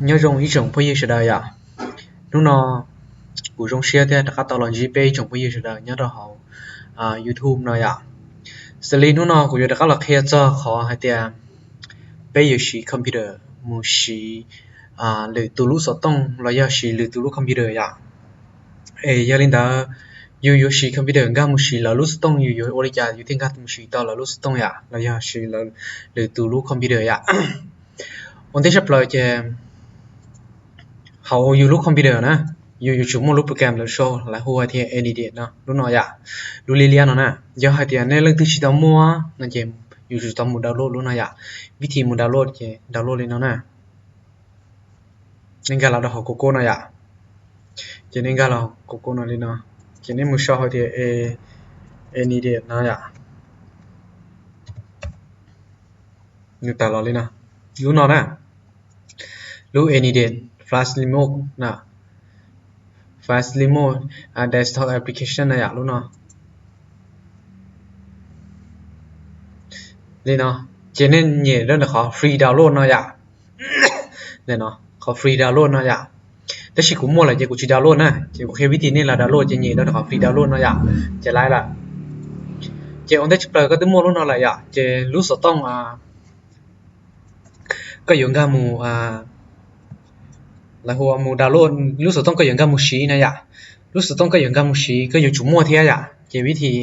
Nyob zoo ib tsoom phooj ywg sawv daws yom. Hnub no kuv zoo siab thiab rov qab tau los ntsib peb ib tsoom phooj ywg sawv daws nyob rau hauv YouTube no yom. Xws li hnub no kuv yuav rov qab los qhia txog qhov hais tias peb yuav siv computer mus siv lwm tus lub xov tooj los yog siv lwm tus lub computer yom. Es yog li ntawd, yus yuav siv computer nkag mus siv lawv lub xov tooj, yus yuav ua li cas yus thiaj nkag mus siv tau lawv lub xov tooj yom, los yog siv lwm tus lub computer yom. Ua ntej tshaj plaws ces hauv yus lub computer na, yus yuav tsum muaj lub program lawv sau lawv hu hais tias Anediet no, lub no yom, lub liab liab no na. Yog hais tias nej leej twg tsis tau muaj no ces yus tsum tau mus download lub no yom. Vib thib mus download ces download li no na. Nej nkag los rau hauv Google no yom. Ces nej nkag los Google no li no, ces nej mus sau hais tias Anediet no yom. Nws tawm los li no, lub no na, lub Anediet Flash Remote na, Flash Remote Desktop Application na yom, lub no. Li no, ces nej nyem rau ntawm qhov free download no yom. Qhov free download no yom. Tab sis kuv muaj lawm ces kuv tsis download na, ces kuv qhia vib thib nej los download, ces nyem rau ntawm qhov free download no yom, ces laiv lawm. Ces ua ntej tshaj plaws koj twb muaj lub no lawm yom, ces lub xov tooj koj yuav nkag mus, lawv hu ua mus download, lub xov tooj koj yuav nkag mus siv na yom. Lub xov tooj koj yuav nkag mus siv koj yuav tsum muaj thiab yom, ces vib thib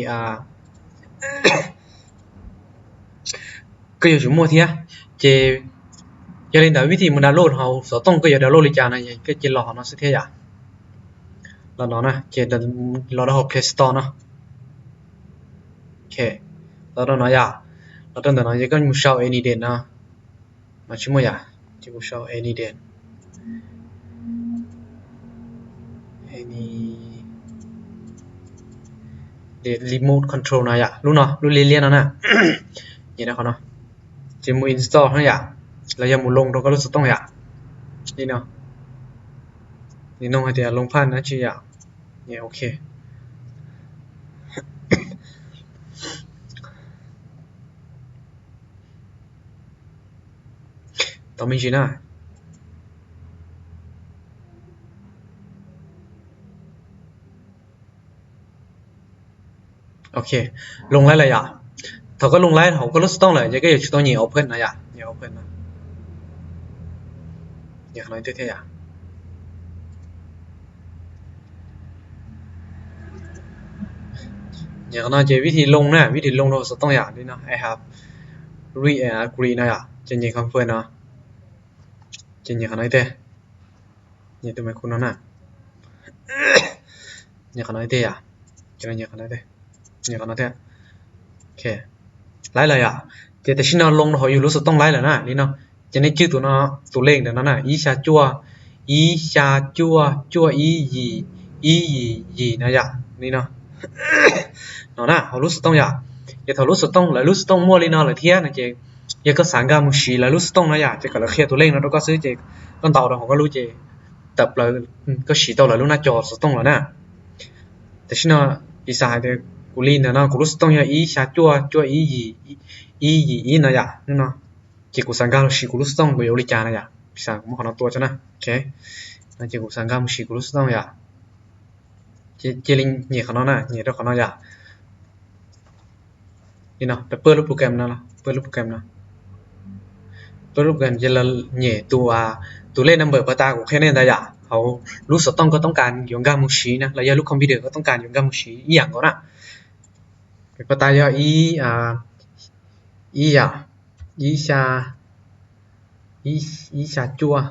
koj yuav tsum muaj thiab. Ces yog li ntawd vib thib mus download hauv xov tooj koj yuav download li cas no, koj cia los hauv no xwb thiab yom. Los no na, ces los rau hauv Play Store no. Los rau no yom, los rau ntawm no ces koj mus sau Anediet no, mas tsis muaj yom, ces kuv sau Anediet, Anediet Remote Control no yom, lub no, lub liab liab no na. Nyem rau qhov no, ces mus install no yom, los yog mus load rau koj lub xov tooj yom. Li no, nws nug hais tias load phaj dab tsi yom, nyem OK. Tau me ntsis na. OK, load laib lawm yom. Thaum koj load laib hauv koj lub xov tooj lawm ces koj yuav tsum tau nyem open no yom, nyem open no. Nyem qhov no thiab yom. Nyem qhov no ces vib thib load na, vib thib load rau xov tooj yom, li no, I have read and agree no yom, ces nyem confirm no. Ces nyem qhov no ib teg, nyem tus me kuv no na, nyem qhov no ib teg yom, ces nyem qhov no ib teg, nyem qhov no thiab. OK, laib lawm yom. Ces tam sim no load rau hauv yus lub xov tooj laib lawm na, li no. Ces nej cwj tus no, tus lej ntawm no na, ib xya cuaj, ib xya cuaj cuaj ib yim, ib yim yim no yom, li no. No na, hauv lub xov tooj yom. Ces thaum lub xov tooj, lawv lub xov tooj muaj li no lawm thiab no ces yog koj xav nkag mus siv lawv lub xov tooj no yom, ces kom lawv qhia tus lej no rau koj xwb ces koj ntaus rau hauv koj lub ces tawm plaws koj siv tau lawv lub nab co xov tooj lawm na. Tam sim no piv xam hais tias kuv li ntawm no kuv lub xov tooj yog ib xya cuaj cuaj ib yim, ib yim ib no yom, no. Ces kuv xav nkag los siv kuv lub xov tooj kuv yuav ua li cas no yom, piv xam kuv muab qhov no tua tso na. OK, no ces kuv xav nkag mus siv kuv lub xov tooj yom. Ces cia li nyem qhov no na, nyem rau qhov no yom. Li no, pab lub program no, pab lub program no, pab lub program ces los nyem tus, tus lej number pas tas kuv qhia nej ntawd yom, hauv lub xov tooj koj toob kas yuav nkag mus siv na, los yog lub computer koj toob kas yuav nkag mus siv ib yam nkaus na. Pas tas yog ib, ib yam, ib xya, ib xya cuaj,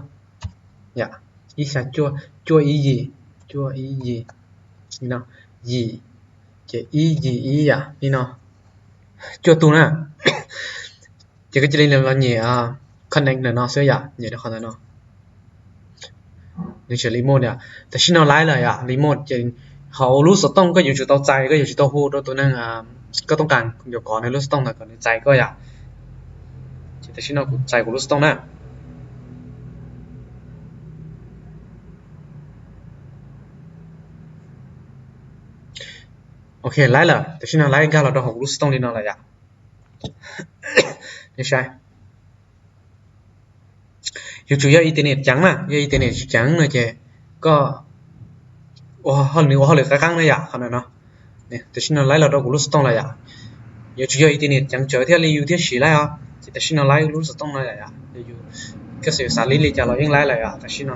yam, ib xya cuaj, cuaj ib yim, cuaj ib yim, yim, ces ib yim ib yam li no, cuaj tug na. Ces koj cia li los nyem connect ntawm no xwb yom, nyem rau qhov ntawm no. Nws tseem remote yom, tam sim no laib lawm yom, remote ces hauv lub xov tooj koj yuav tsum tau txais, koj yuav tsum tau hu rau tus neeg koj toob kas yuav kov nws lub xov tooj ntawd kom nws txais koj yom. Ces tam sim no kuv txais kuv lub xov tooj na. OK, laib lawm, tam sim no laib nkag los rau hauv kuv lub xov tooj li no lawm yom. Nej saib. Yuav tsum yog internet ceev na, yog internet tsis ceev no ces koj ua nws ua hauj lwm qab qeeb na yom, qhov no no. Tam sim no laib los rau kuv lub xov tooj lawm yom. Yuav tsum yog internet ceev tsawv thiaj li yus thiaj siv laib os, ces tam sim no laib lub xov tooj no yom. Koj xav yuav xav li li cas los yeej laib lawm yom, tam sim no.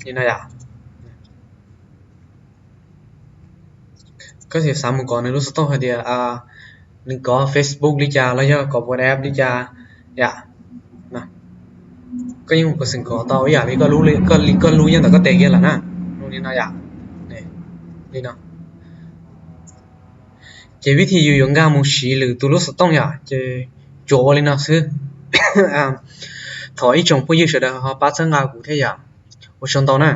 Li no yom. Koj xav mus kov nws lub xov tooj hais tias nws kov Facebook li cas los yog kov WhatsApp li cas yom. Koj yeej mus kov xeem kov tau ib yam li koj lub, koj li koj lub nyob ntawm koj tes kiag lawm na. Li no yom. Li no. Ces vim li yus yuav nkag mus siv lwm tus lub xov tooj yom, ces tsuas ua li no xwb. Thov ib tsoom phooj ywg sawv daws ho pab txhawb nqa kuv thiab yom. Ua tsaug ntau na.